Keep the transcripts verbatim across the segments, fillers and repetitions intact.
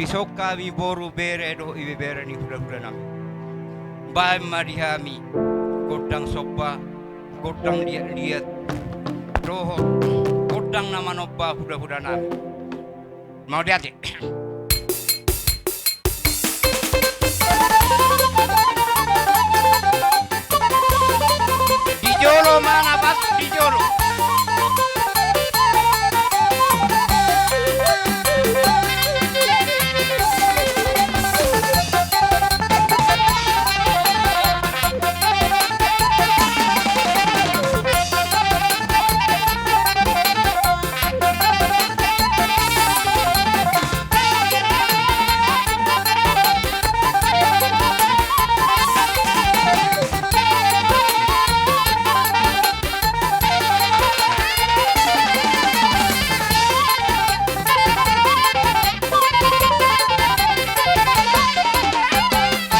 Dison hami boru, bere dohot ibebere ni hudahudami. Baen ma di hami gondang somba, gondang liatliat dohot gondang na manomba hudahudanami. Mauliate. Di jolo ma na bagus, di jolo.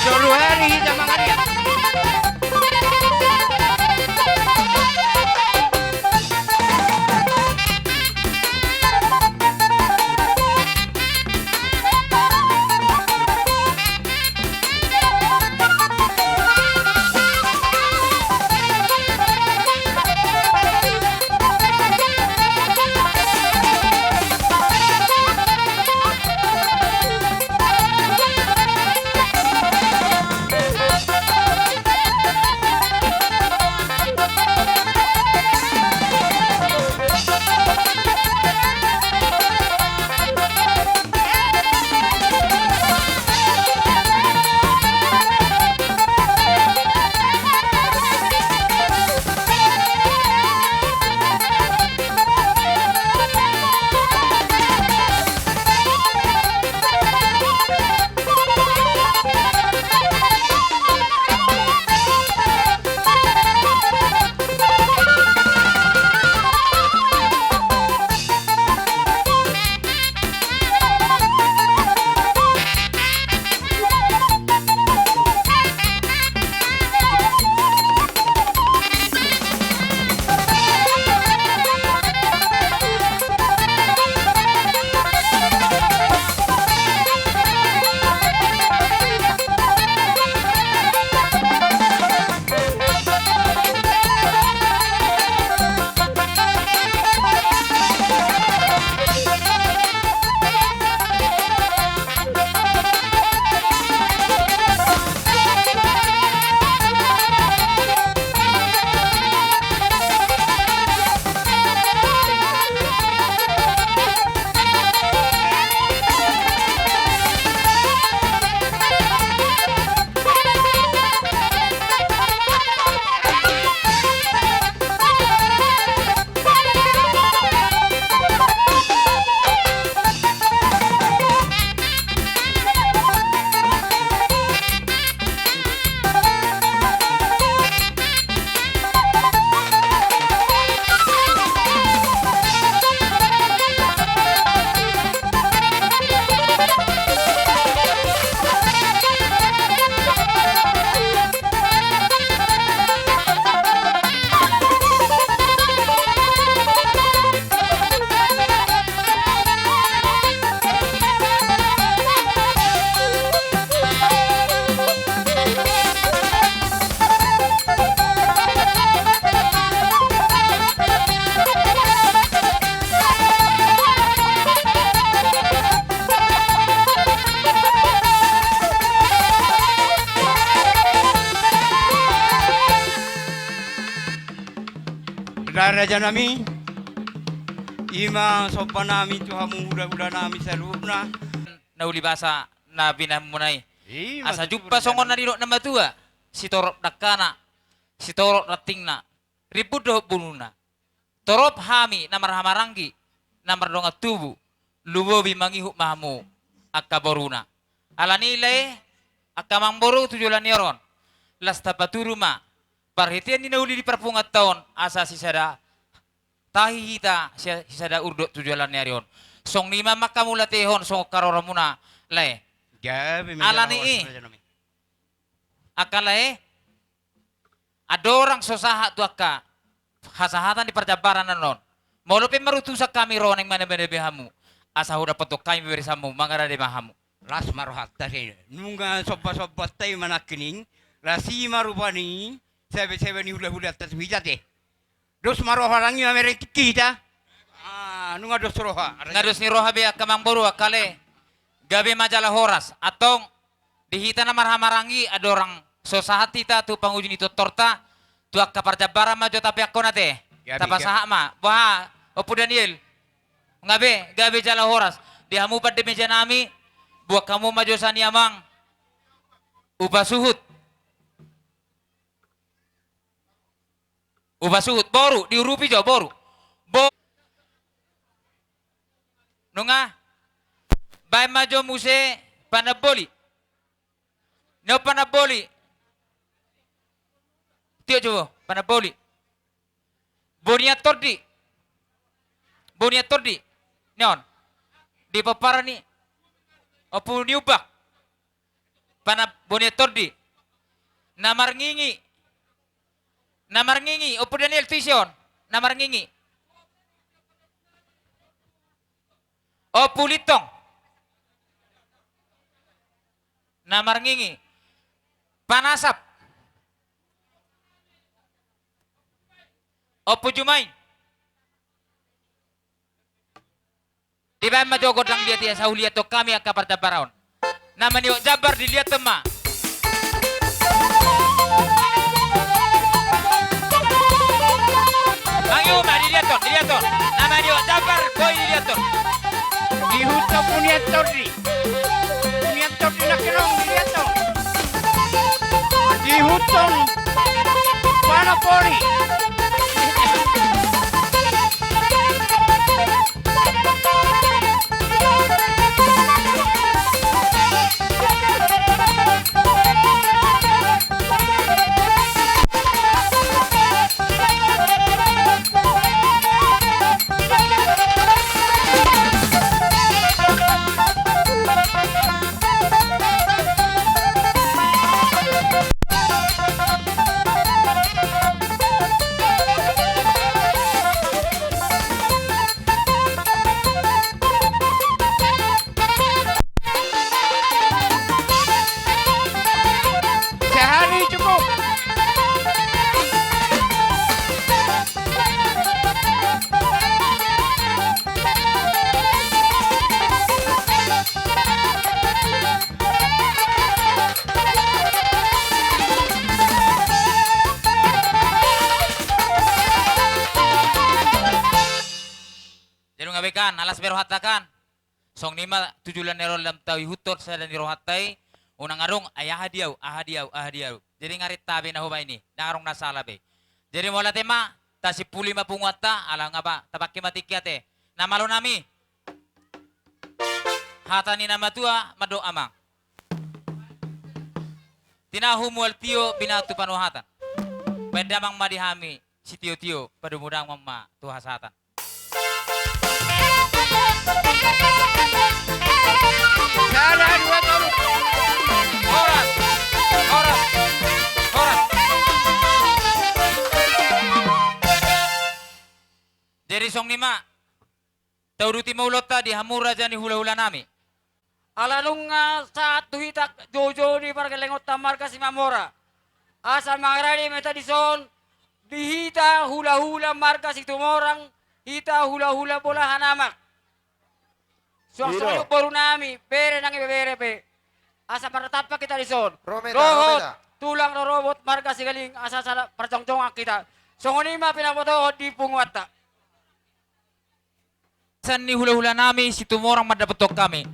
Solu hali hita mangaliat. Raja nami, i ma somba nami tu hamu hudahuda nami saluhutna. Na uli basa na binahen muna i. Asa jumpa songon na nidok na matua, sitorop dangkana, sitorop rantingna, rimbun dohot bulungna. Torop hami na marhahamaranggi, na mardongan tubu, lumobi mangihut ma hamu angka boruna. Alani i lae, angka amangboru tu joloan ni ari on, las tapatudu ma, parhitean ni na uli di parpunguanta on, asa sisada tahi hita, si-, sisada urdot tu joloan ni ari on. Songon i ma hamu latehon songon haroramuna lae. Alani i, angka lae, andorang so sahat tu angka hasahatan di parjambaran on, molo pe marutusan hami ro naeng manebonebon hamu, asa hudapothon hami barisanmu, mangarade ma hamu. Las ma rohanta, sai nunga somba-sombanta i ma nangkining, las i ma rupani, sebe-sebe ni hula-hulanta tu hita te. Dos ma roha nang i mamereng tingki hita. Ah, nunga dos roha. Nga dos ni roha be angka amangboru, angka ale. Gabe ma jala horas. Antong di hita na marhahamaranggi, andorang so sahat hita tu panguju ni tortorta, tu angka parjambaran ma jo tapeakkon ate. Gabe, gabe. Tapasahat ma. Boha, Ompu Daniel. Nga be, gabe jala horas. Di hamu pande meja nami, buat hamu ma jo sian i amang. Upa suhut. Upa suhut, boru, diurupi jo, boru. Bo-, nunga, baen ma jo muse panamboli. Nio panamboli. Tio jo, panamboli. Bonian tondi. Bonian tondi. Nion. Di pomparan ni Ompu ni Umbak. Pana-, bonian tondi. Na marngingi. Na marngingi. Ompu Daniel, tu ise on? Na marngingi. Ompu Lintong. Na marngingi. Panasap. Ompu Jumaing. Dibaen ma jo gondang liat i asa huliathon hami angka parjambaran on. Na maniop jambar diliathon ma. Mangiu ma, diliathon, diliathon. Na maniop jambar boi diliathon. Dihuthon bonian tondi. Bonian tondi nangkin on, diliathon. Dihuthon panamboli. Sehari cukup. Jadi nga be kan, alas be rohanta kan. Songon i ma tu joloan ni ari on lam tau ihuthon sada ni rohanta i, unang adong, ai aha di au, aha di au, aha di au. Jadi nga renta be na hubaen i, ndang adong na sala be. Jadi mauliate ma, tasimpuli ma punguanta, ala nga ba, tapangke ma tingki ate. Na malo nami. Hata ni na matua, mandok amang. Tinahu mual tio, binatu panuhatan. Baen damang ma di hami, sitio-tio, padomu damang ma tu hasahatan. Sada, dua, tolu. Horas. Horas. Horas. Jadi songon i ma. Tauduti ma ulaonta di hamu raja ni hula-hula nami. Ala nunga sahat tu hita joujou ni pargellengonta marga Simamora. Asa mangarade ma hita dison, di hita hula-hula marga Situmorang, hita hula-hula Bolahan Amak. Suang songon i boru nami, bere nang ibebere pe. Asa marnatampak hita dison. Ro ma hita, ro ma hita. Dohot tulang rorobot marga Sigaling, asa sada parjongjongan hita. Songon i ma pinabotohon di punguanta. San ni hula-hula nami Situmorang mandapothon hami.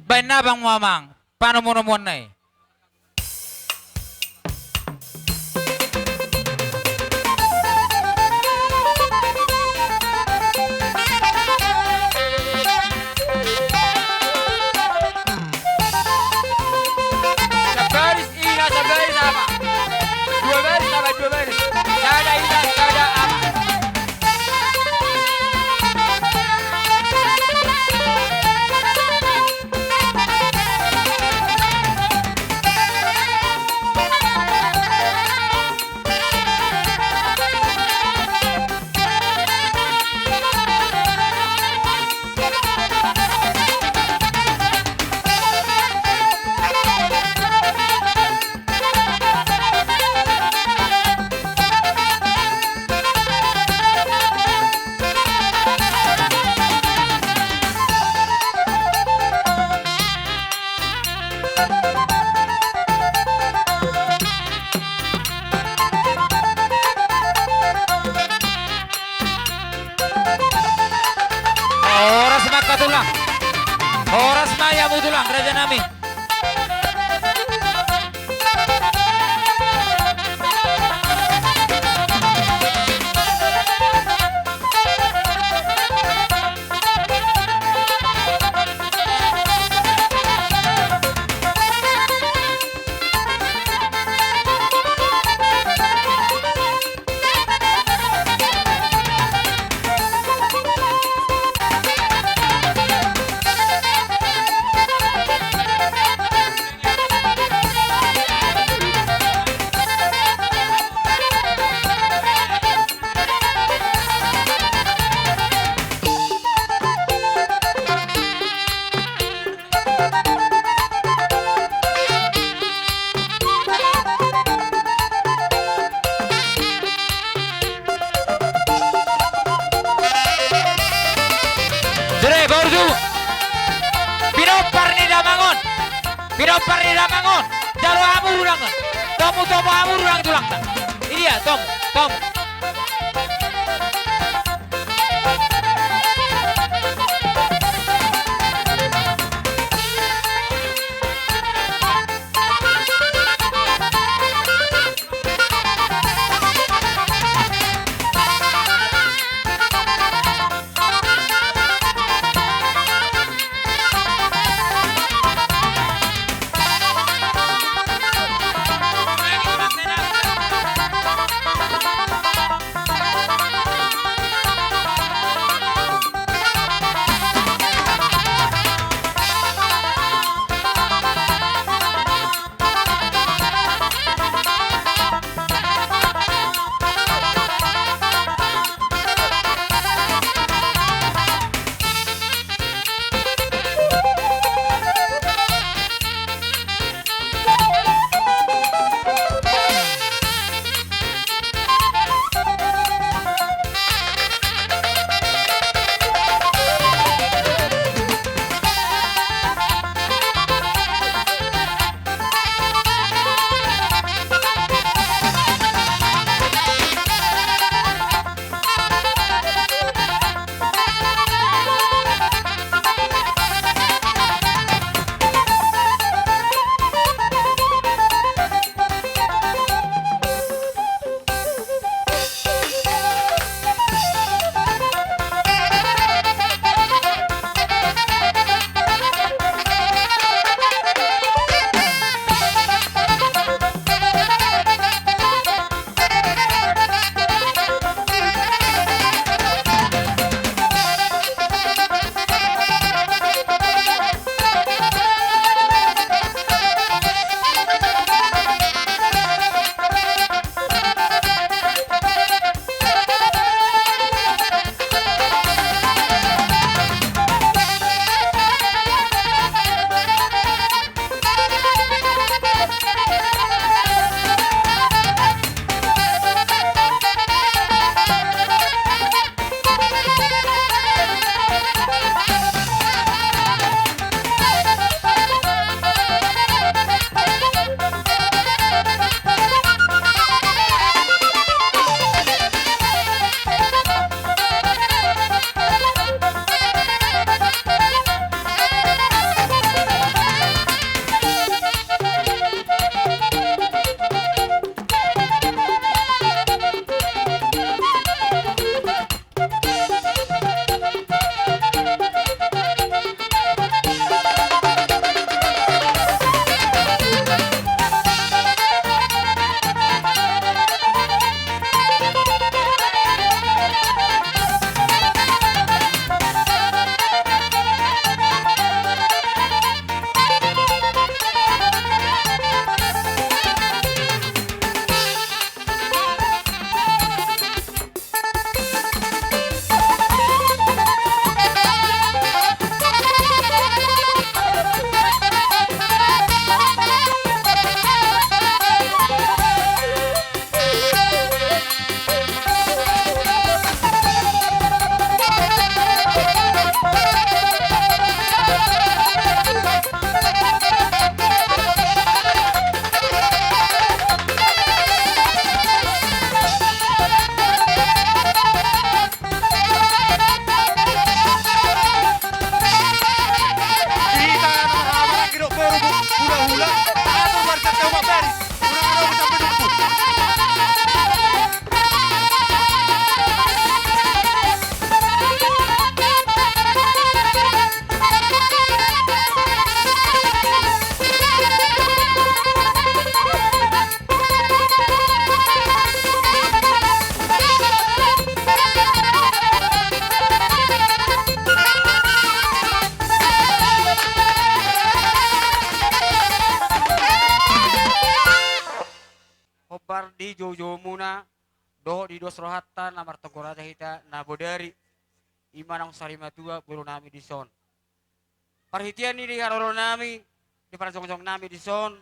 Baen damang ma amang panomu-nomuanna i. Sabaris ina, sabaris ama. Dua baris, tambah dua baris. Sada ina, sada ama. Parida mangon, jalo hamu rudang. Tomu, tomu hamu rudang tulangna. Idia, tomu, tomu. Hombar di joujoumuna dohot di dos rohanta na martonggo raja hita na bodari, i ma naung sarimatua boru nami dison. Parhitean ni di haroro nami, di parjongjong nami dison,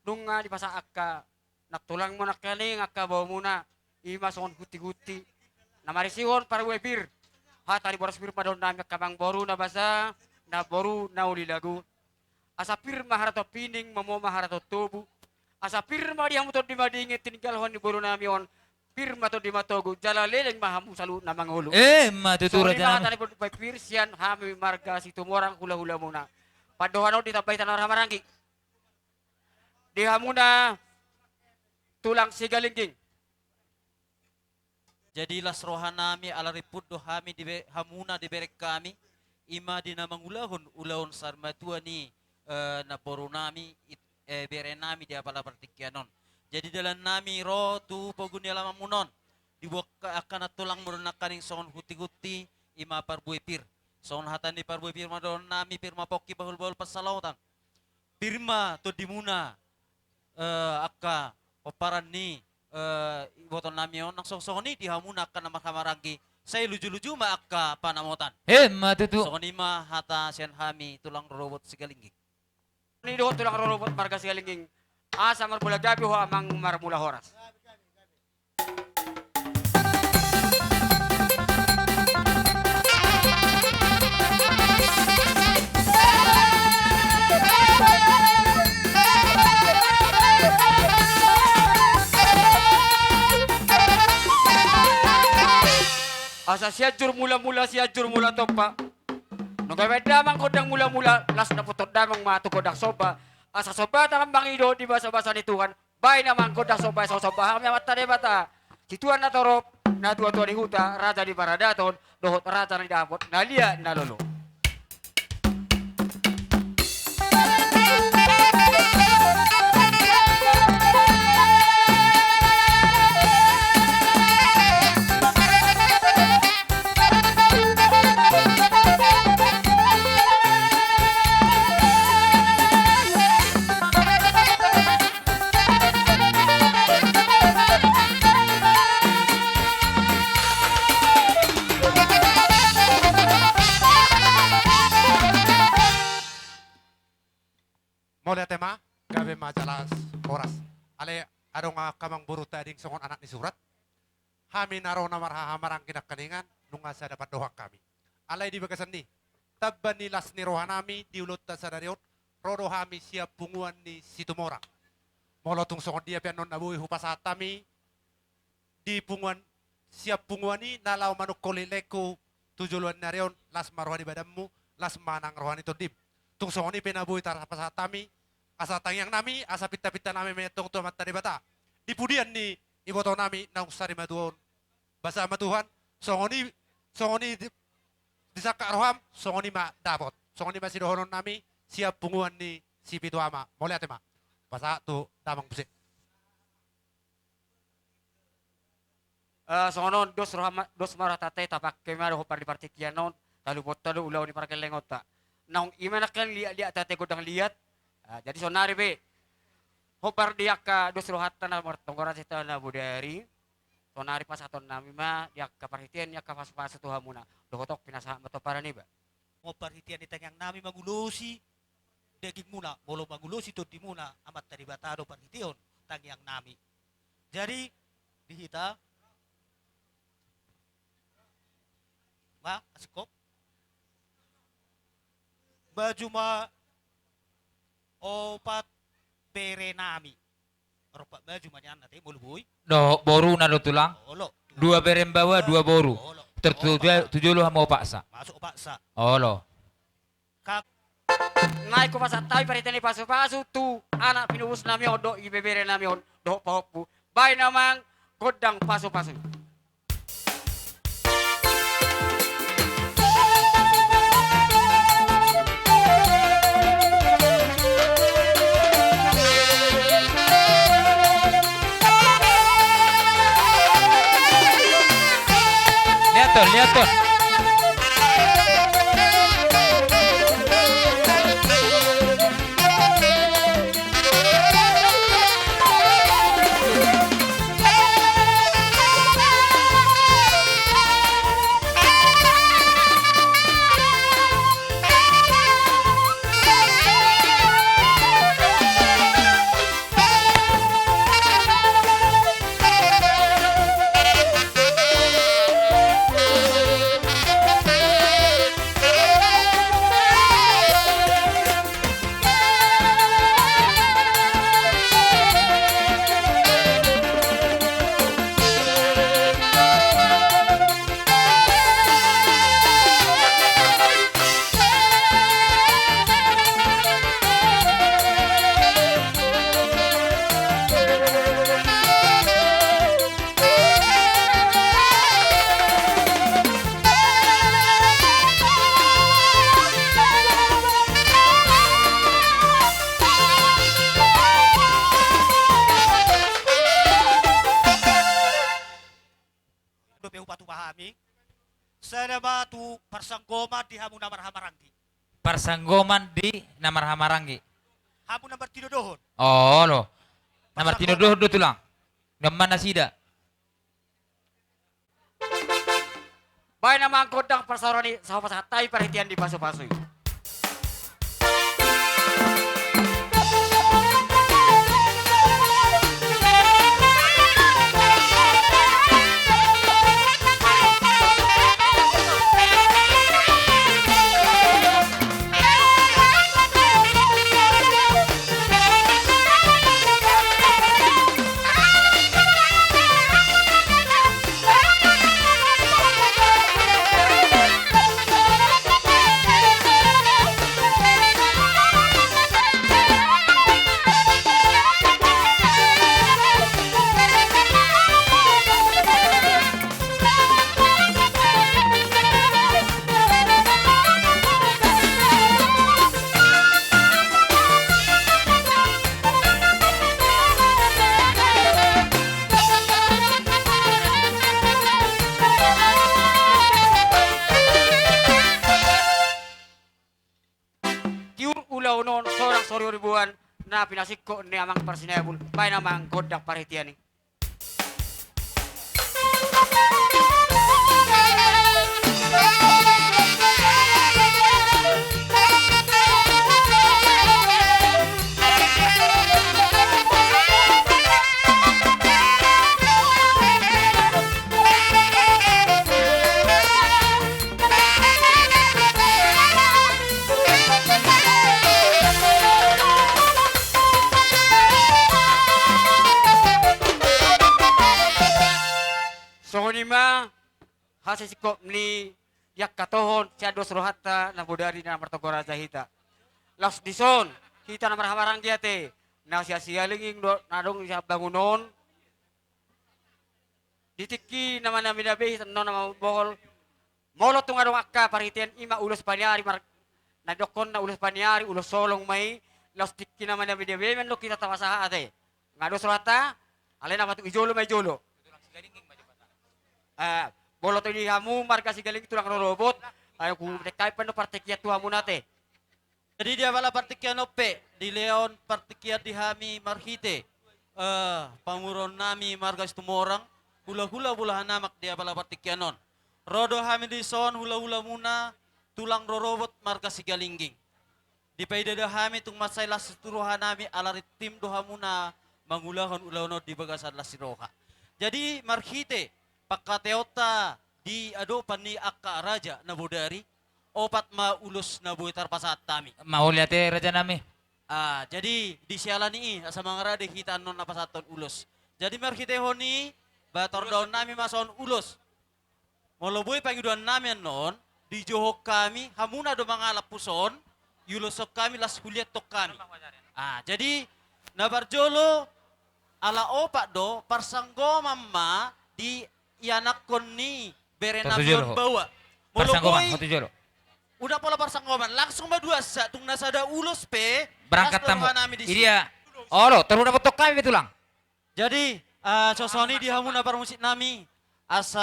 nunga dipasahat angka nantulangmu nangkaning angka baomuna, i ma songon gunti-gunti na marisihon parbue pir. Hata ni boras pir ma dohonon nami angka amangboru na basa, namboru na uli lagu. Asa pir ma haraton pining, mamua ma haraton tobu. Asa pir ma di hamu tondi madingin tininggalhon ni boru nami on. Pir ma tondi matogu, jala leleng ma hamu saluhutna mangolu. Emma tutu, rajanami. Songon i ma hata ni Boru Pir sian hami marga Situmorang, hulahulamuna. Pandohan on ditambai hita na marhahamaranggi. Di hamuna tulang Sigalingging. Jadi las rohanami ala rimpun do hami dibe-, hamuna dibereng hami, i ma di na mangulahon ulaon sarimatua ni, eh, namborunami, it-, eh, berenami di apala partingkian on. Jadi dalannami ro tu pogu ni alamanmuna on, diboan angka na tulangmu do nangkaning songon hunti-hunti, i ma parbue pir. Songon hata ni parbue pir ma dohononnami, pir ma pongki, bahul-bahul pansamotan. Pir ma tondimuna, eh, angka pomparan ni, eh, ibotonnami on, nang songon i di hamuna angka na marhahamaranggi, sai luju-luju ma angka panamotan. Emma tutu. Songon i ma hata sian hami tulang rorobot Sigalingging. Ni dohot tulang rorobot marga Sigalingging, asa marmula gabe ho amang, marmula horas. Asa Sianjur Mulamula, Sianjur Mulatompa. Nunga baen damang gondang mulamula, las dapothon damang ma tu gondang somba. Asa sombanta ma amang i dohot di basabasa ni Tuhan. Baen amang gondang somba, asa somba hami Amanta Debata, situan na torop, natuatua ni huta, raja ni paradaton, dohot raja ni dapot, na liat na lolo. Mauliate ma, gabe ma jala horas. Alai adong angka amang boru tading songon anak ni surat. Hami na ro na marhahamaranggi nangkaningan, nunga sada pandohan hami. Alai di bagasan i, tamba ni las ni rohanami di ulaonta sadari on, ro do hami sian punguan ni Situmorang. Molo tung songon dia pe annon na boi hupasahat hami, di punguan, sian punguan i na laho manungkoli lengku tu joloan ni ari on, las ma roha ni badanmu, las ma nang roha ni tondim. Tung songon i pe na boi tarpasahat hami, asa tangiangnami, asa pintapintanami ma i antong tu Amanta Debata. Di pudian ni ibotonami naung sarimatua on, basa ma Tuhan, songon i, songon i di, disangkap roham, songon i ma dapot. Songon i ma sidohononnami sian punguan ni Sipitu Ama. Mauliate ma. Pasahat tu damang muse. Eh, songon on, dos roha ma, dos ma roha tata i, tapangke ma do hombar di partingkian on, taluponta do ulaon ni pargellengonta. Naung i ma nangkin liatliat tata i, gondang liat. Ah, jadi sonari pe, hombar di angka dos rohanta na martonggoran sita na bodari, sonari pasahatonnami ma di angka parhitean ni angka pasupasu tu hamuna, dohot on pinasahat ma tu pomparan i ba. Hombar hitean ni tangiangnami mangulosi dagingmuna, molo mangulosi tondimuna, Amanta Debata do parhitean tangiangnami. Jadi, di hita, ma, asingkop. Maju ma opat berenami. Rompat maju ma nian ate, molo boi. Dohot boruna do tulang. Olo. Dua berembawa, dua boru. Olo. Tertu-, opat. Tu jolo hamu opatsa. Masuk opatsa. Olo. Ka- Naeng hupasahat hami parhitean ni pasupasu tu anak pinubusnami on dohot ibeberenami on dohot pahompu. Baen amang gondang pasupasu. Liaton, liaton. Mi. Sada ma tu parsanggoman di hamu na marhahamaranggi. Parsanggoman di na marhahamaranggi. Hamu na martinodohon. Olo. Na martinodohon do tulang. Parsanggoman. Gabe ma nasida. Baen amang gondang parsaoran i, sahat pasahat hami parhitean di pasupasu i. Tiur ulaon on sonang soriori boan na pinasingkop ni amang parsinabul, baen amang gondang parhitean i. Songon i ma hasisingkop ni angka tohon sian dos rohanta na bodari na martonggo raja hita. Laos dison hita na marhahamaranggi ate, na sian Sigalingging do na adong di sian bangun on. Di tingki na manami na be hita annon na mambohol. Molo tung adong angka parhitean i ma ulos paniari mar-, na didokkon na ulos paniari, ulos holong ma i, laos tingki na manami na be ma annon hita tapasahat ate. Nga dos rohanta, alai na patut i jolo ma i jolo. Eh, molo tung di hamu marga Sigalingging tulang rorobot, ai hudengkai pe annon partingkian tu hamuna ate. Jadi di apala partingkian on pe, dilehon partingkian di hami marhite, eh, pamoruon nami marga Situmorang, hulahula bolahan amak di apala partingkian on. Ro do hami dison hulahulamuna, tulang rorobot marga Sigalingging. Dipaida do hami tung mansai las tu roha nami ala rintim do hamuna mangulahon ulaon on di bagasan las ni roha. Jadi marhite pangkataionta di adopan ni angka raja na bodari, opat ma ulos na boi tarpasahat hami. Mauliate raja nami. Ah, jadi di siala ni i asa mangarade hita annon na pasahathon ulos. Jadi marhitehon i, ba tardaon nami ma songon ulos. Molo boi pangidoan nami annon, dijohon hami, hamuna do mangalap puson, iuloshon hami, laos huliathon hami. Ah, jadi na parjolo ala opat do parsanggoman ma di ianakhon ni bere nami on baoa. Molo boi, unang pola parsanggoman, langsung ma duansa, tung na sada ulos pe, berangkat hamu. Idia, olo, taruna potong hami be tulang. Jadi, ah, songon i di hamuna parmusik nami, asa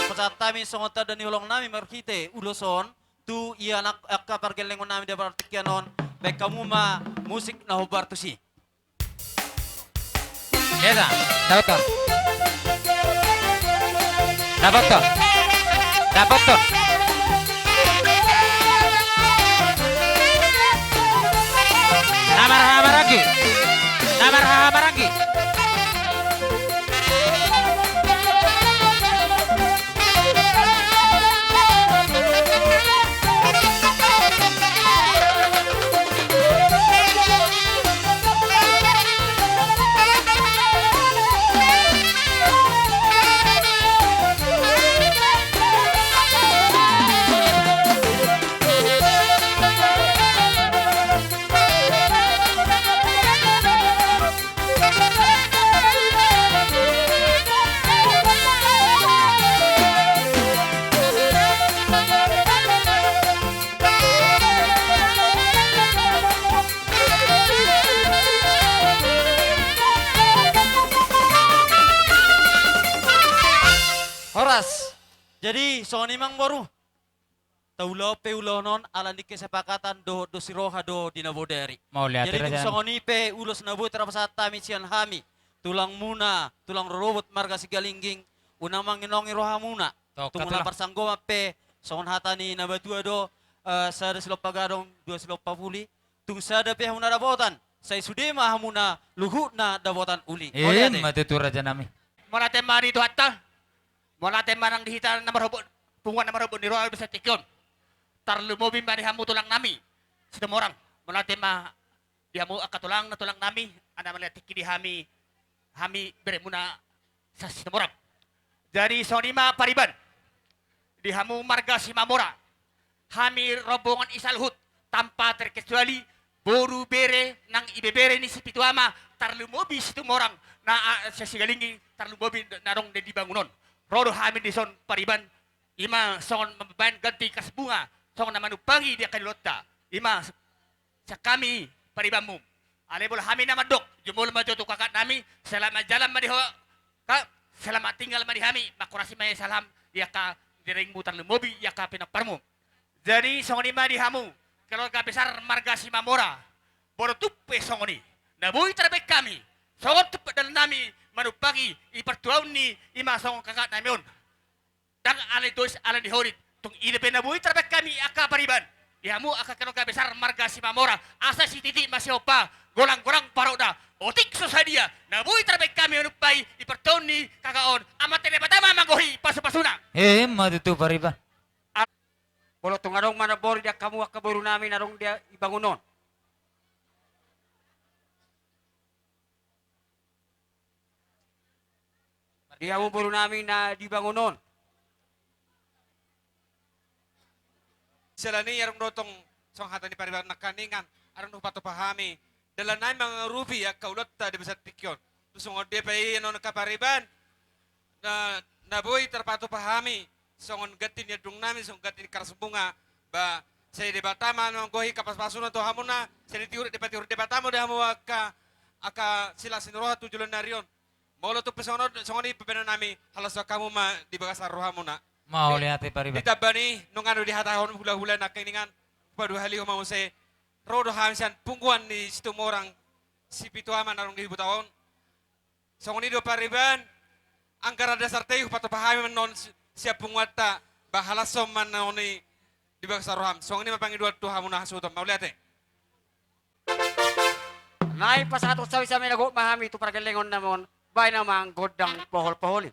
pasahat hami songon tanda ni holong nami marhite ulos on, tu ia angka pargellengon nami di partingkian on, baen hamu ma musik na hombar tusi. Eda, dapothon. Dapothon. Dapothon. Na marhahamaranggi. Na marhahamaranggi. Horas. Jadi, songon i ma amang boru. Taulahon pe ulaon on ala ni kesepakatan dohot dos ni roha do di na bodari. Mauliate. Jadi, raja nami, songon i pe ulos na boi tarpasahat hami sian hami, tulangmuna, tulang rorobot marga Sigalingging, unang manginongi rohamuna. Tung na parsanggoman pe, songon hata ni na matua do, eh, sada silompa gadong, dua silompa puli, tung sada pe hamuna dapotan, sai sude ma hamuna luhutna dapotan uli. Mauliate. Ima tutu, raja nami. Mauliate ma di Tuhanta. Mauliate ma nang di hita na marhobot, punguan na marhobot ni roha di bagasan tingki on. Tarlumobi ma di hamu tulang nami Situmorang. Mauliate ma di hamu angka tulang na tulang nami, na mangalean tingki di hami, hami beremuna sa-Situmorang. Jadi songon i ma pariban. Di hamu marga Simamora, hami rombongan i saluhut, tanpa terkecuali, boru, bere nang ibebere ni si Pitu Ama, tarlumobi Situmorang, na, a, si-, Sigalingging, tarlumobi na adong di Bangun on. Ro do hami dison pariban, ima songon mambahen ganti kas bunga, songon na manumpahi di angka ni ulaonta, ima sian hami paribanmu. Alai molo hami na mandok, jumolo ma jo tu kakak nami, selamat jalan ma di ho, ka, selamat tinggal ma di hami, mangkorasi ma ia salam, di angka deringmu tarlumobi, di angka pinomparmu. Jadi, songon i ma di hamu, keluarga besar marga Simamora, molo tung pe songon i, na boi tarbahen hami, songon tumpak dalan nami, manumpahi, di partuaon ni, ima songon kakak nami on. Ndang alani dos, alani horit. Tung i dope na boi tarbahen hami angka pariban. Di hamu angka keluarga besar marga Simamora. Asa sititi masihompa, golang-golang parutna. Otik so sadia, na boi tarbahen hami manumpahi, di partuaon ni kakak on. Amanta Debata ma manggohi pasu-pasuna. Ima tutu pariban. Molo tung adong ma na boru di angka hamu angka boru nami na adong di, di Bangun on. Di hamu boru nami na di Bangun on. Siala ni i adong do tong songon hata ni pariban nangkiningan, adong do hupatupa hami. Dalan nami mangurupi angka ulaonta di bagasan tingki on. Tung songon dia pe i annon angka pariban. Na, na boi tarpatupa hami, songon ganti ni andung nami, songon ganti ni kas bunga, ba, sai Debata ma manggohi pasu-pasuna tu hamuna, sai ditiur, dipatiur Debata ma di hamu angka, angka silas ni roha tu joloan ni ari on. Molo tung pe songon on, songon i pambahenan nami, halashon hamu ma di bagasan rohamuna. Mauliate pariban. Di, ditamba ni, nunga do dihatahon hula-hula nangkiningan, paduahalihon ma muse, ro do hami sian punguan ni Situmorang, si Pitu Ama na adong di huta on. Songon i do pariban, anggaran dasarta i hupatupa hami annon si-, sian punguanta, ba halashon ma annon i di bagasan roham. Songon i ma pangidoan tu hamuna hasuhuton, mauliate. Naeng pasahathon sami-sami na gok ma hami tu pargellengon nami on, bahen ma gondang pohol-pohol i.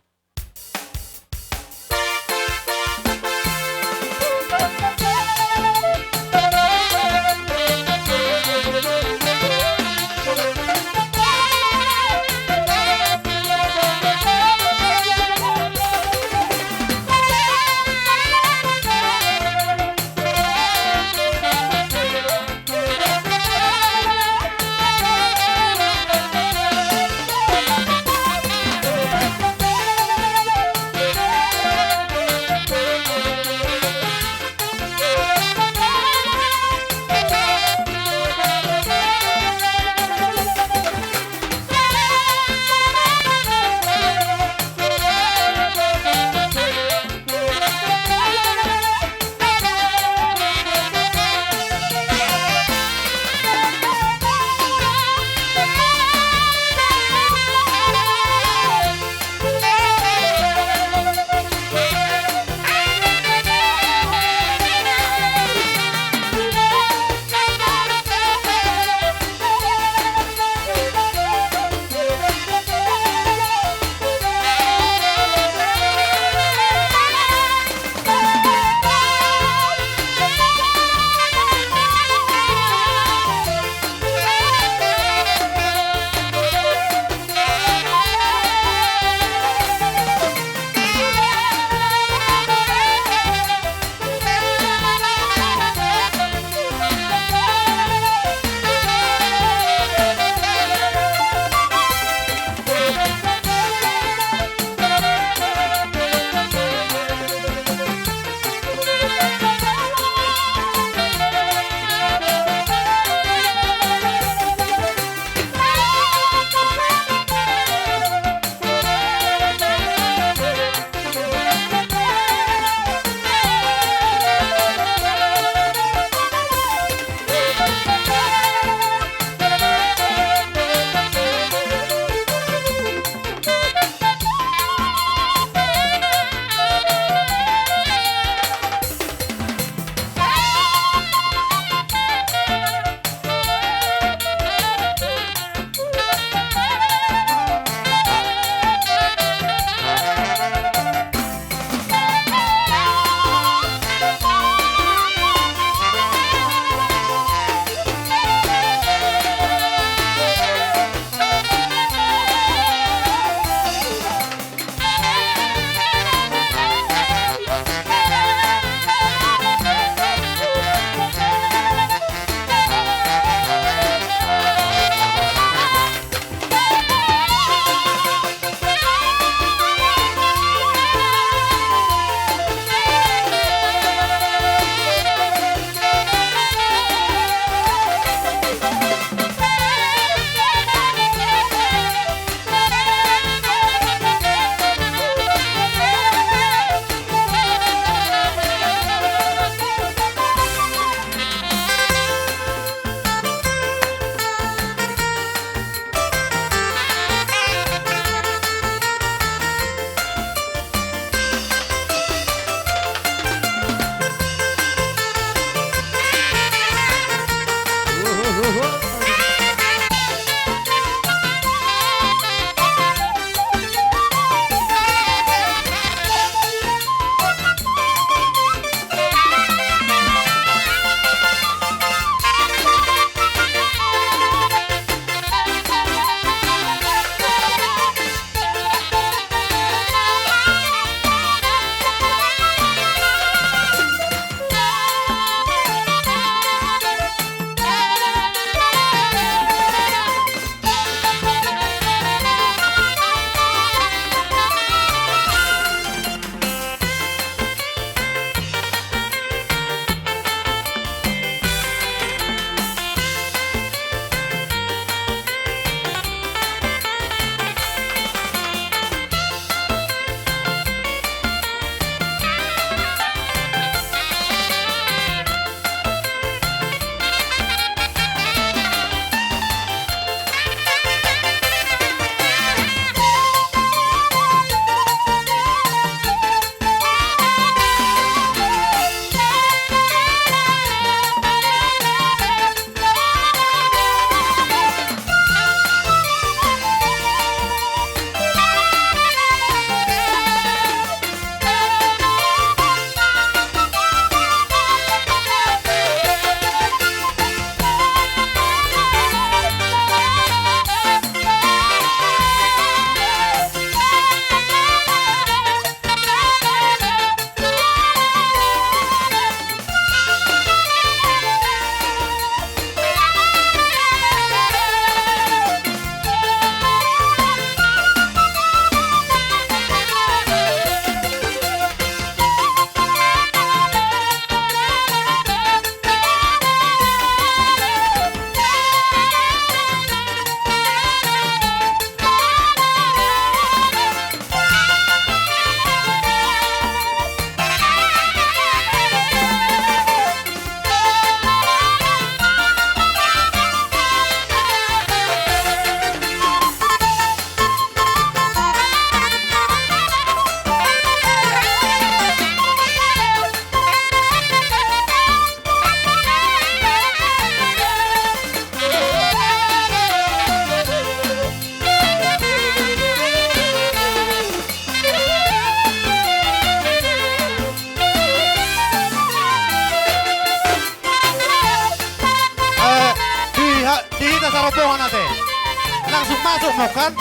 Bukan?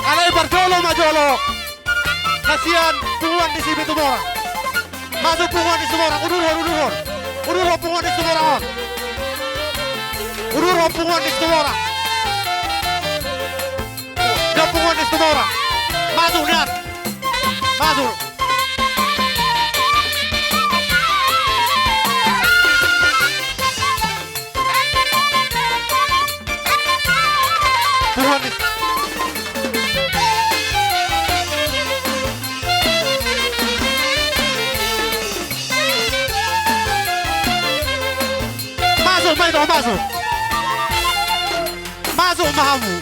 Alai parjolo ma jolo na sian punguan ni si Situmorang. Masuk punguan ni Situmorang, udurhon, udurhon. Udurhon punguan ni Situmorang on. Udurhon punguan ni Situmorang. Udurhon punguan ni Situmorang. Masuk nian. Masuk. Tuhan. Masuk, masuk, masuk. Masuk ma hamu.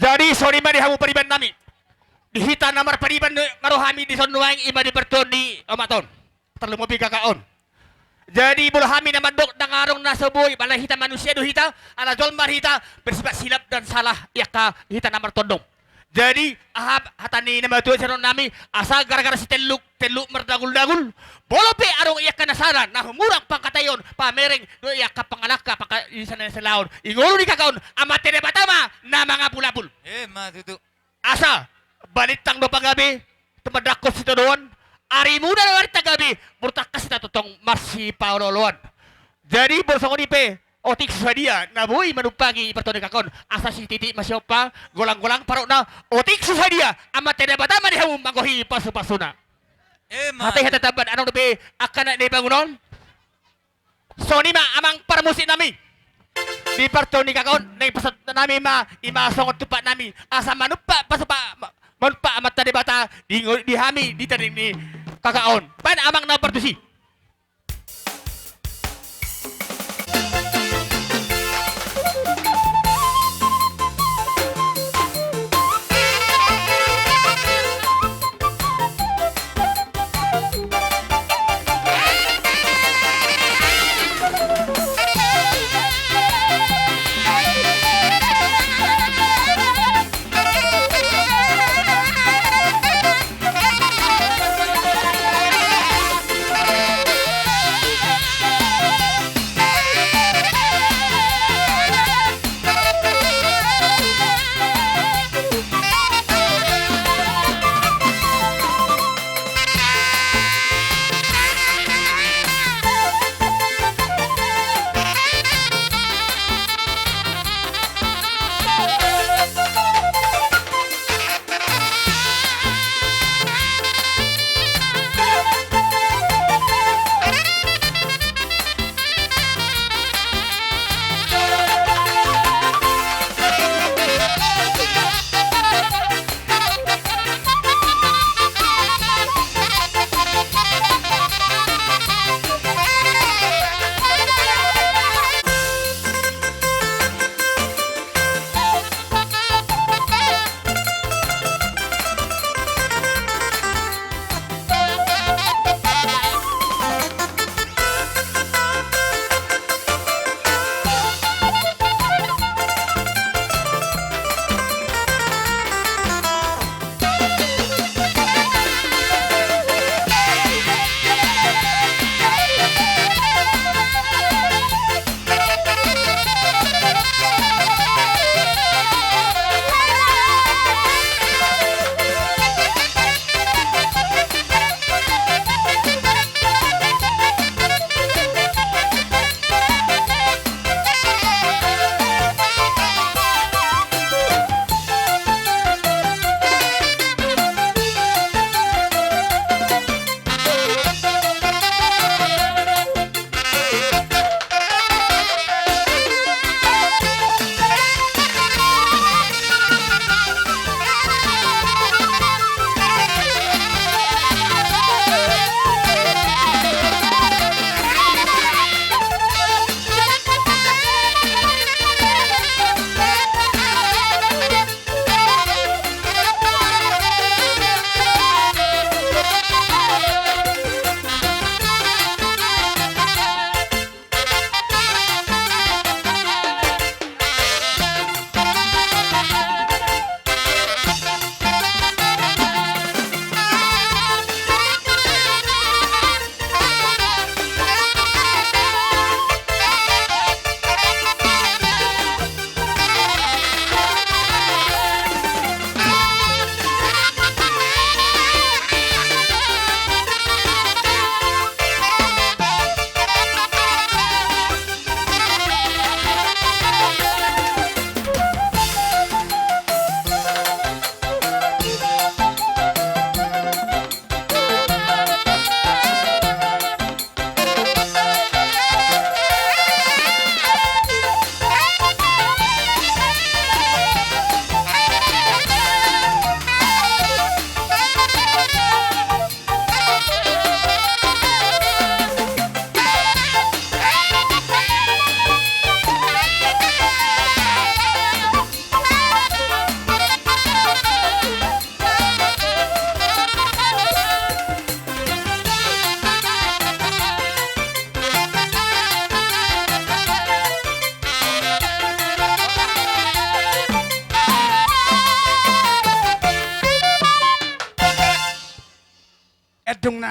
Jadi songon i ma di hamu pariban nami. Di hita na marpariban nga ro hami dison nuaeng, i ma di partuon ni omak on. Tarlumobi kakak on. Jadi molo hami na mandok ndang adong na so boi, pala hita manusia do hita, ala jolma hita, bersifat silap dan salah i angka hita na martondong. Jadi aha hata ni na matua sian on nami, asa gara-gara sitelluk, telluk mardagul-dagul, molo pe adong i angka na sada na humurang pangkataion, pamereng do i angka pangalangka, pangka-, i sana selaon. I ngolu ni kakak on, Amanta Debata ma na mangapul-apul. Emma tutu. Asa balintang do pagabe, tumandangkon sitadoan, arimuna do balintang gabe, molo tangkas hita tongtong marsipaolo-oloan. Jadi molo songon i pe, otik so sadia na boi manumpahi partuon ni kakak on, asa sititi ma siompa, golang-golang parutna, otik so sadia, Amanta Debata ma di hamu manggohi pasu-pasuna. Emma. Hata i hata tamban, adong dope angka na di bangunon. Songon i ma amang parmusik nami. Di partuon ni kakak on, naeng pasahat nami ma, i ma songon tumpak nami. Asa manumpak pasu pa-, ma-, manumpak Amanta Debata di ngo-, di hami, di tanding ni kakak on. Baen amang na partusi.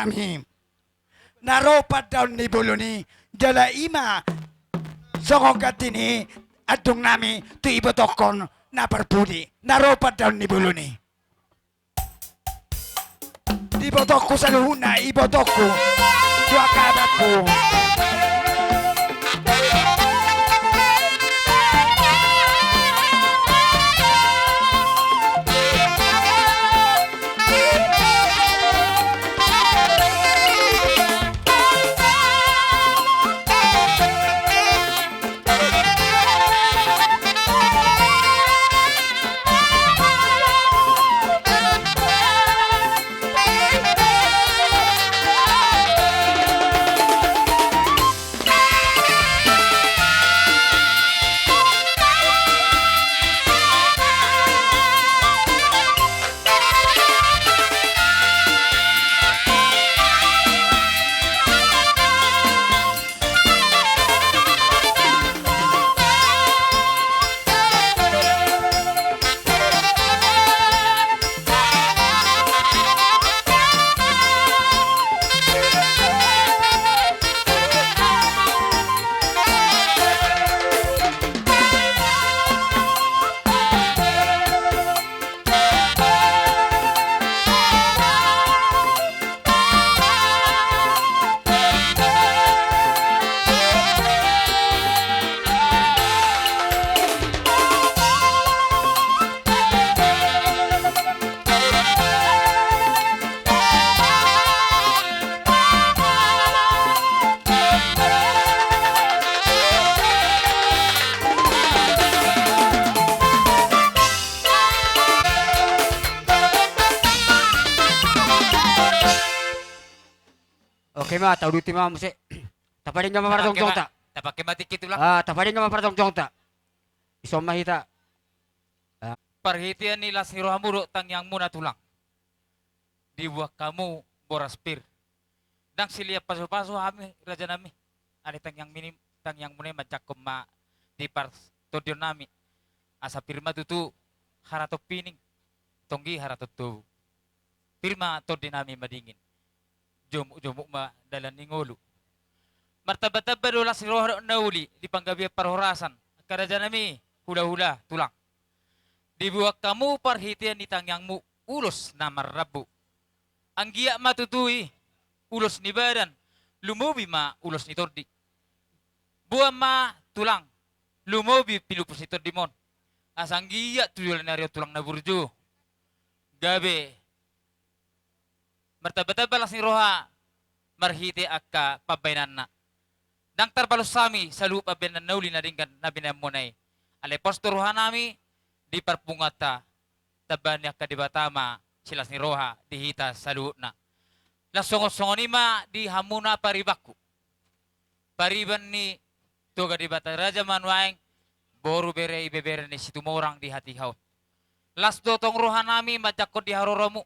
nami. Na ro pandaon ni bolon i, jala i ma songon ganti ni andung nami tu ibotokkon na parpudi. Na ro pandaon ni bolon i. Di ibotokku saluhutna, ibotokku. Tu angka abangku. Oke ma, tauduti ma muse. Tapadenggan ma parjongjongta. Tapake ma tingki, Tulang. Ah, tapadenggan ma parjongjongta. Dison ma hita. Ah. Parhitean ni las ni rohamu dohot tangiangmuna, Tulang, dibuat hamu boras pir. Ndang silean pasupasu hami, rajanami. Alai tangiangmi ni, tangiangmuna i manjangkon ma di partondionnami. Asa pir ma tutu haraton pining, tonggi haraton tobu. Pir ma tondinami madingin, jomuk-jomuk ma dalan ni ngolu. Martamba-tamba do las ni roha dohot na uli di panggabean parhorasan, angka rajanami, hulahula, Tulang. Dibuat hamu parhitean ni tangiangmu ulos na marrambu. Anggiat ma tutu i ulos ni badan, lumobi ma ulos ni tondi. Boan ma, Tulang, lumobi pilupus ni tondimon. Asa anggiat tu joloan ni ari on, Tulang na burju, gabe martamba-tamba las ni roha marhite angka pambahenanna. Ndang tarbalos hami saluhut pambahenan na uli na denggan na binahenmuna i. Alai pos do rohanami di parpunguanta, tambahan ni angka Debata ma silas ni roha di hita saluhutna. Laos songon-songon i ma di hamuna paribanku, pariban ni Toga Debata Raja Manuaeng, boru, bere, ibebere ni Situmorang di hatiha on. Las do tong rohanami manjangkon di haroromu,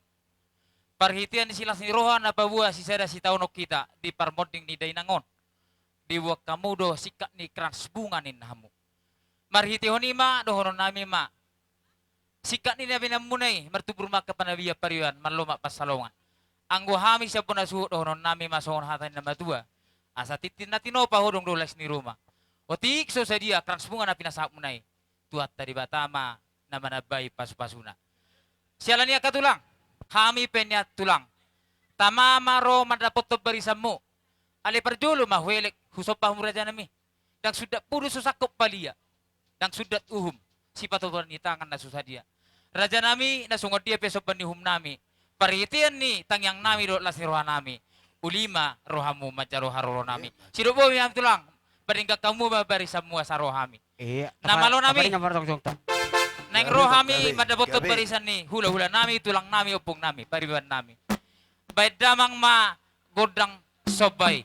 parhitean ni silas ni roha na paboa sisada sitaonon hita di parmonding ni dainang on. Dibuat hamu do singkat ni krans bunga ninna hamu. Marhitehon i ma dohononnami ma singkat ni na binahenmuna i, martumbur ma angka panabian pariban, marlomak pansalongan. Anggo hami sian bona suhut dohononnami ma songon hata ni na matua: Asa tintin na tinopa, hodong do las ni ruma. Otik so sadia krans bunga na pinasahatmuna i, Tuhanta Debata ma na manambai pasupasuna. Siala ni i angka Tulang, hami pe nian, Tulang, tama ma ro mandapothon barisanmu. Alai parjolo ma huelek husomba hamu, rajanami. Ndang sundat pudun so sangkop palia, ndang sundat uhum sipatobar ni tangan na so sadia. Rajanami, na songon dia pe somba ni uhumnami, parhitean ni tangiangnami dohot las ni rohanami, uli ma rohamu manjalo haroronami. Sidok boi ma, Tulang, padenggan hamu ma barisanmu asa ro hami. Iya. Na malonami, naeng ro hami mandapothon barisan ni hulahulanami, tulangnami, ompungnami, paribannami. Baen damang ma gondang somba i.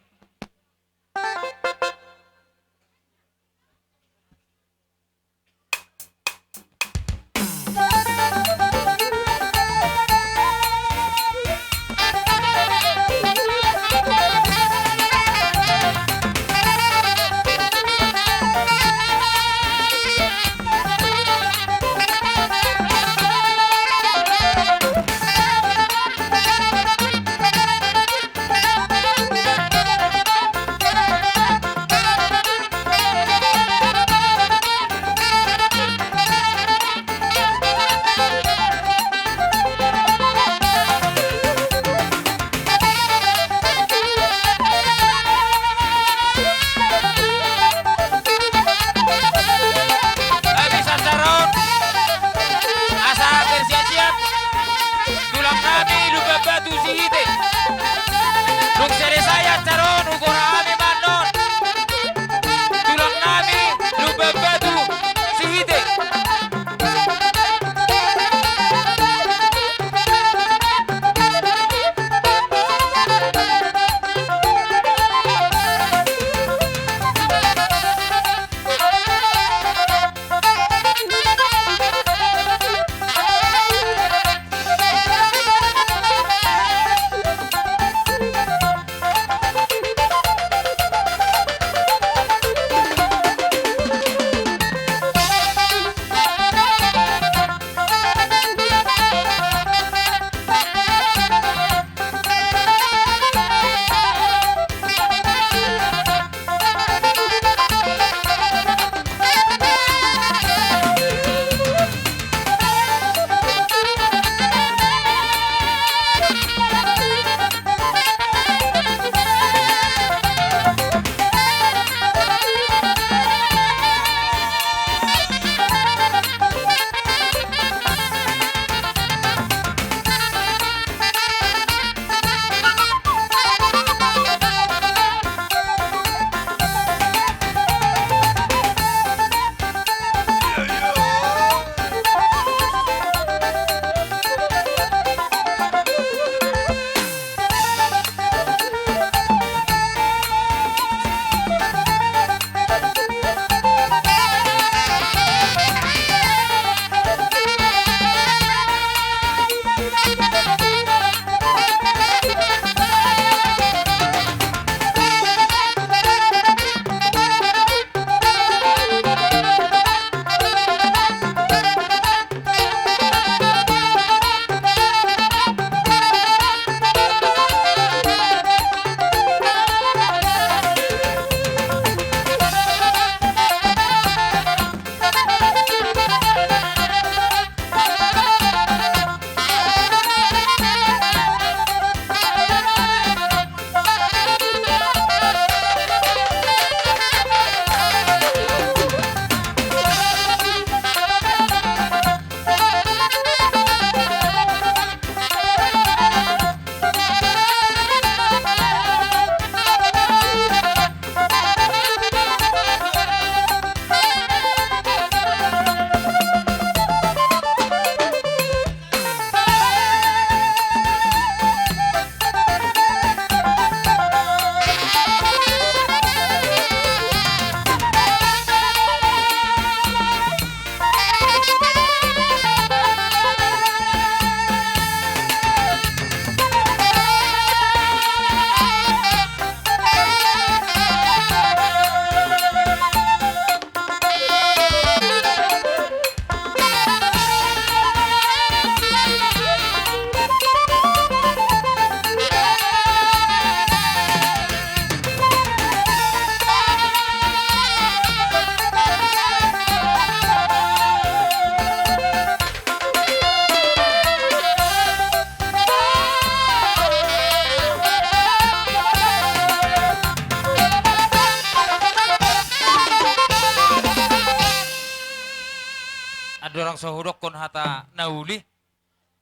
Langsung hudokkon hata na uli.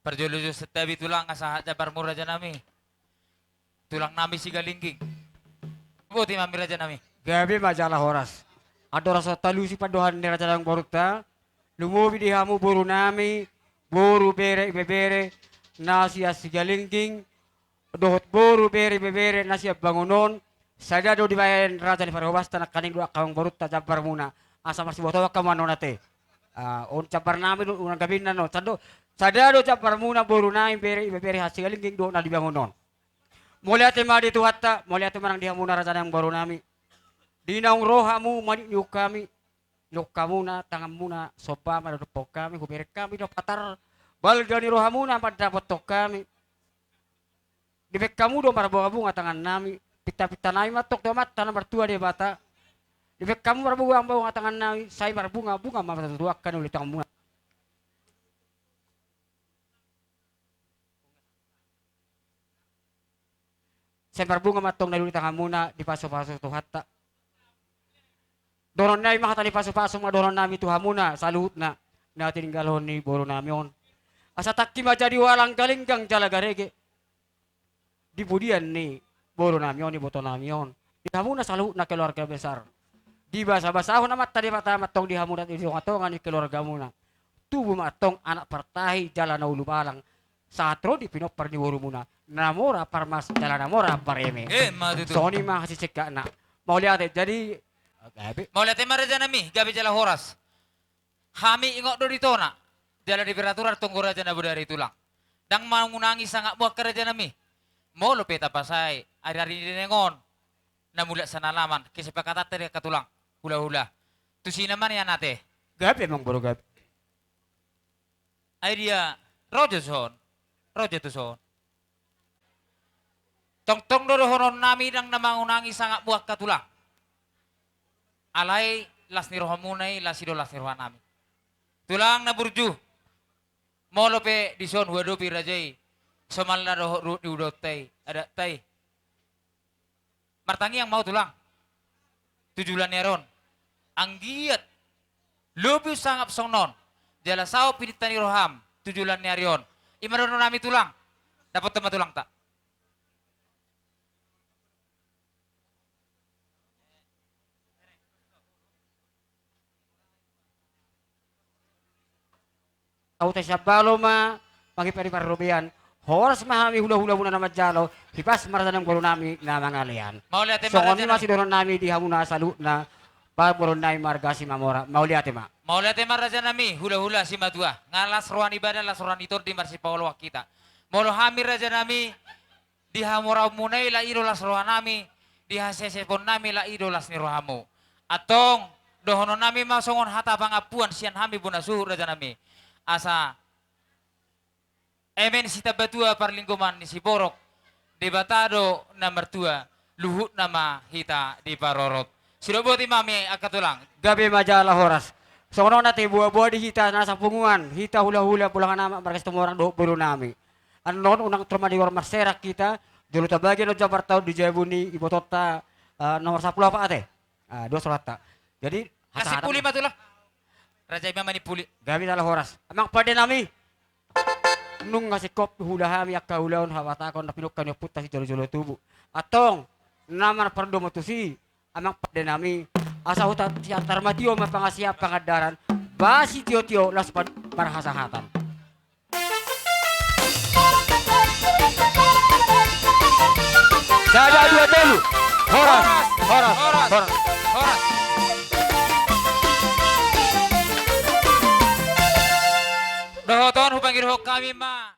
Parjolo jo santabi tulang, asa jambar muna raja nami. Tulang nami Sigalingging. Boti ma hami raja nami. Gabe ma jala horas. Andorang so talusi pandohan ni raja nami borunta. Lumobi di hamu boru nami, boru bere ibebere, na sian Sigalingging, dohot boru bere ibebere na sian Bangun on, sada do dibaen raja ni parhobasta nangkaning do angka amang borunta jambar muna. Asa marsibotohon hamu annon ate. Ah, on jambar nami do, unang gabinna on. Sada, sada do jambar muna boru nami bere ibebere Sigalingging dohot na di Bangun on. Mauliate ma di Tuhanta, mauliate ma nang di hamuna raja nami boru nami. Di naung ro hamu manitnihon hami, didok hamuna tanganmuna somba ma dohonon hami, hubereng hami do patar balga ni rohamuna mandapothon hami. Dibaen hamu do marbungabunga tangan nami, pintapinta nami ma antong tu Amanta na martua Debata. Dibaen hamu marbungabunga tangan nami, sai marbungabunga ma tutu angka na uli tanganmuna. Sai marbunga ma antong na uli tanganmuna, dipasupasu Tuhanta. Dohonon nami ma hata ni pasupasu ma dohonon nami tu hamuna saluhutna na tininggalhon ni boru nami on. Asa tangki ma jadi ualang, galinggang jala garege di pudian ni boru nami on, iboto nami on, di hamuna saluhutna keluarga besar. Dibasabasahon Amanta Debata ma antong di hamuna di tongatonga ni keluargamuna. Tubu ma antong anak partahi jala na ulubalang, sahat ro di pinompar ni borumuna, na mora parmas jala na mora pareme. Emma tutu. Songon i ma hasisingkatna. Mauliate, jadi, gabe. Mauliate ma raja nami, gabe jala horas. Hami ingot do di tona jala di peraturan tonggo raja na bodari tulang. Ndang mangunangi sangapmu angka raja nami. Molo pe tapasae ari-ari ni dainang on, na mulak sanalaman, kesepakatanta di angka tulang, hulahula. Tusi na ma nian ate. Gabe amang boru, gabe. Ai dia, ro jo tuson, ro jo tuson. Tongtong do dohonon nami, ndang na mangunangi sangapmu angka tulang. Alai las ni rohamuna i, las i do las ni roha nami. Tulang na burju, molo pe dison huadopi raja i, somalna dohot ruhut ni ulaonta i, adatta i. Martangiang ma ho tulang tu joloan ni ari on. Anggiat lobi sangap songon on jala saut pidinta ni roham tu joloan ni ari on. I ma dohonon nami tulang. Dapothon ma tulangta. Au ta sian balo ma mangimpari parrobean. Horas ma hami hulahulamuna na manjalo, hipas ma raja nami boru nami na mangalean. Mauliate ma raja nami. Songon i ma sidohonon nami di hamuna saluhutna, ba boru nami marga Simamora. Mauliate ma. Mauliate ma raja nami, hulahula simatua. Nga las roha ni badan, las roha ni tondi marsipaoloan hita. Molo hami raja nami, di hamoraonmuna i, la i do las roha nami, di hasesepon nami, la i do las ni rohamu. Antong, dohonon nami ma songon hata pangampuan sian hami bona suhut raja nami. Asa eme ni sitambatua parlinggoman ni siborok, Debata do na martua, luhutna ma hita diparorot. Sidok boti ma hami angka tulang. Gabe ma jala horas. Songon on ate, boaboa di hita na sapunguan, hita hulahula, pola hana ma marga Situmorang dohot boru nami. Annon unang torop ma digor marserak hita, jolo tabagi annon jambar taon di jabu ni ibotonta, eh, nomor sampulu opat ate. Ah, dos rohanta. Jadi, hata-hata ma. Kasih puli ma tulang. Raja i ma manimpuli. Gabe jala horas. Amang pande nami. Nunga singkop huula hami angka ulaon habatahon na pinungka ni ompunta sijolojolo tubu. Antong, na marpardomu tusi, amang pande nami, asa huta sian tarmatio ma pangasian pangandaran, ba sitiotio las pan-, parhasahatan. Sada, dua, tolu. Horas, horas, horas. Dohot on hupangidohon hami ma.